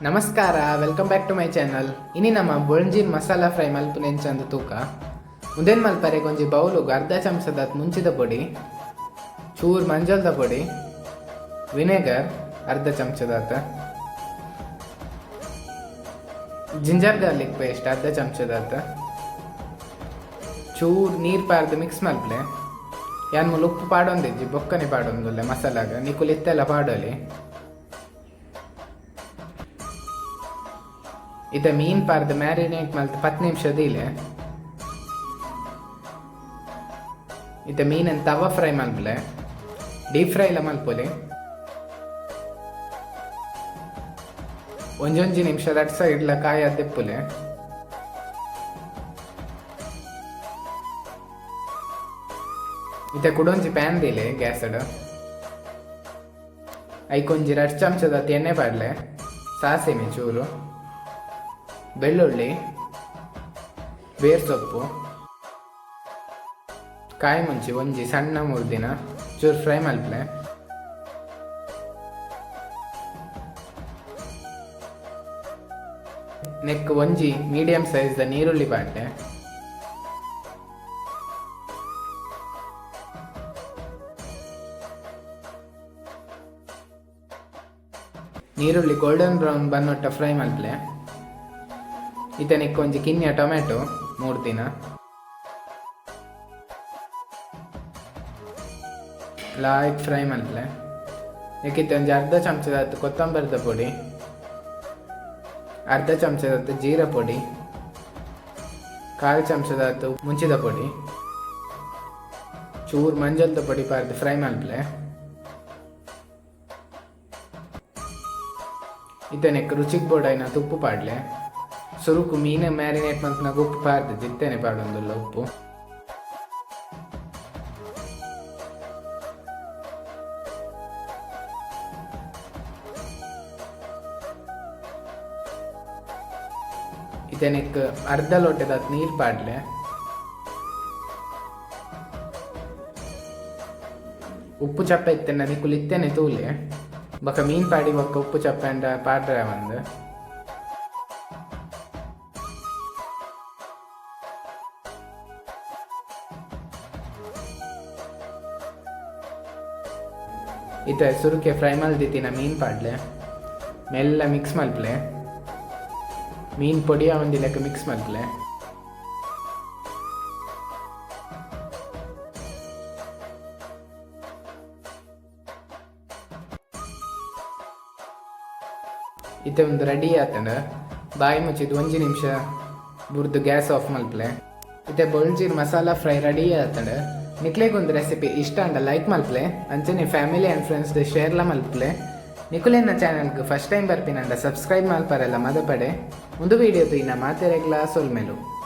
ನಮಸ್ಕಾರ, welcome back to my channel. ಇನಿ ನಮ್ಮ ಬೊಳ್ಜಿನ್ ಮಸಾಲ ಫ್ರೈ ಮಲ್ಪುನೆಂಚಂದು ತೂಕ. ಉಂದೆನ್ ಮಲ್ಪರೆ ಒಂಜಿ ಬೌಲುಗು ಅರ್ಧ ಚಮಚದ ಮುಂಚಿದ ಪೊಡಿ, ಚೂರು ಮಂಜಲ್ದ ಪೊಡಿ, ವಿನೆಗರ್ ಅರ್ಧ ಚಮಚದಾತ, ಜಿಂಜರ್ ಗಾರ್ಲಿಕ್ ಪೇಸ್ಟ್ ಅರ್ಧ ಚಮಚದಾತ, ಚೂರು ನೀರು ಪಾರ್ದು ಮಿಕ್ಸ್ ಮಲ್ಪಲೆ. ಯಾನ್ ಮೂಲು ಉಪ್ಪು ಪಾಡೊಂದಿಜ್ಜಿ, ಬೊಕ್ಕನೆ ಪಾಡೊಂದುಲ್ಲೆ ಮಸಾಲಾಗ. ನಿಕುಲು ಇತ್ತೆಲ್ಲ ಪಾಡೊಲಿ. ಇತ್ತೆ ಮೀನ್ ಪಾರ್ದು ಮ್ಯಾರಿನೇಟ್ ಮಲ್ತ್ 10 ನಿಮಿಷ ದೀಲೆ. ಇತ್ತೆ ಮೀನನ್ನು ತವ ಫ್ರೈ ಮಲ್ಪಲೆ, ಡೀಪ್ ಫ್ರೈ ಎಲ್ಲ ಮಲ್ಪೊಲಿ. ಒಂಜೊಂಜಿ ನಿಮಿಷ ರಡ್ಡ್ ಸೈಡ್ಲ ಕಾಯಿ ದೆಪ್ಪುಲೆ. ಇತ್ತೆ ಕುಡೊಂಜಿ ಪ್ಯಾನ್ ದೀಲೆ ಗ್ಯಾಸ್ಡ್. ಐಕೊಂಜಿ 2 ಚಮಚದ ಎಣ್ಣೆ ಪಾಡ್ಲೆ, ಸಾಸಿವೆ ಚೂರು, ಬೆಳ್ಳುಳ್ಳಿ, ಬೇರ್ ಸೊಪ್ಪು, ಕಾಯಿ ಮುಂಚಿ ಒಂಜಿ ಸಣ್ಣ ಮುರ್ದಿನ ಚೂರು ಫ್ರೈ ಮಲ್ಪಲೆ. ನೆಕ್ ಒಂಜಿ ಮೀಡಿಯಂ ಸೈಜ್ ದ ನೀರುಳ್ಳಿ ಪಾಡ್ಲೆ. ನೀರುಳ್ಳಿ ಗೋಲ್ಡನ್ ಬ್ರೌನ್ ಬನ್ನೊಟ್ಟ ಫ್ರೈ ಮಲ್ಪಲೆ. ಇತ್ತೆ ನೆಕ್ ಒಂಜಿ ಕಿನ್ಯ ಟೊಮೆಟೊ ಮೂರ್ದಿನ ಲಾಯ್ಕ್ ಫ್ರೈ ಮಲ್ಪಲೆ. ನೆಕ್ಕಿತ್ತೆ ಒಂಜಿ ಅರ್ಧ ಚಮಚದಾತ್ ಕೊತ್ತಂಬರಿದ ಪೊಡಿ, ಅರ್ಧ ಚಮಚದಾತ್ ಜೀರಾ ಪೊಡಿ, ಕಾಲು ಚಮಚದಾತ್ ಮುಂಚಿದ ಪೊಡಿ, ಚೂರು ಮಂಜಲ್ದ ಪೊಡಿ ಪಾರ್ದು ಫ್ರೈ ಮಲ್ಪಲೆ. ಇತ್ತೆ ನೆಕ್ ರುಚಿಗ್ ಬೋಡಾಯಿನ ಉಪ್ಪು ಪಾಡ್ಲೆ. ಸುರುಕು ಮೀನು ಮ್ಯಾರಿನೇಟ್ ಮಲ್ಪುನಗ ಉಪ್ಪು ಪಾರ್ದು ಇತ್ತೆನೆ ಪಾಡೊಂದುಲ್ಲ ಉಪ್ಪು. ಇತ್ತೆ ನೆಕ್ ಅರ್ಧ ಲೋಟೆದಾತ್ ನೀರು ಪಾಡ್ಲೆ. ಉಪ್ಪು ಚಪ್ಪೆ ಇತ್ತೆಂಡ ನಿಕುಲು ಇತ್ತೆನೆ ತೂಲೆ. ಬೊಕ ಮೀನ್ ಪಾಡಿ ಬೊಕ್ಕ ಉಪ್ಪು ಚಪ್ಪೆ ಅಂಡ ಪಾಡ್ರೆ ಬಂದು. ಇತ್ತೆ ಸುರುಕೆ ಫ್ರೈ ಮಲ್ದಿತ್ತಿನ ಮೀನ್ ಪಾಡ್ಲೆ. ಮೆಲ್ಲ ಮಿಕ್ಸ್ ಮಲ್ಪಲೆ. ಮೀನ್ ಪೊಡಿಯ ಒಂಜಿ ಲೆಕ್ಕ ಮಿಕ್ಸ್ ಮಲ್ಪಲೆ. ಇತ್ತೆ ಒಂದು ರೆಡಿ ಆತಂಡ. ಬಾಯಿ ಮುಚ್ಚಿದ್ ಒಂಜಿ ನಿಮಿಷ ಬುರ್ದು ಗ್ಯಾಸ್ ಆಫ್ ಮಲ್ಪಲೆ. ಇತ್ತೆ ಬೊಳ್ಜಿರ್ ಮಸಾಲ ಫ್ರೈ ರೆಡಿ ಆತಂಡ. ನಿಕ್ಲೆಗ್ ಒಂದು ರೆಸಿಪಿ ಇಷ್ಟ ಅಂಡ ಲೈಕ್ ಮಲ್ಪಲೆ. ಅಂಚನೆ ಫ್ಯಾಮಿಲಿ ಆ್ಯಂಡ್ ಫ್ರೆಂಡ್ಸ್ ಶೇರ್ಲ ಮಲ್ಪಲೆ. ನಿಕುಲೆನ ಚಾನಲ್ಗೆ ಫಸ್ಟ್ ಟೈಮ್ ಬರ್ಪಿನಂಡ ಸಬ್ಸ್ಕ್ರೈಬ್ ಮಲ್ಪರೆಲ್ಲ ಮದಪಡೆ. ಒಂದು ವಿಡಿಯೋ ತೂಯಿನ ಮಾತೆರೆಗ್ಲಾ ಸೊಲ್ಮೆಲು.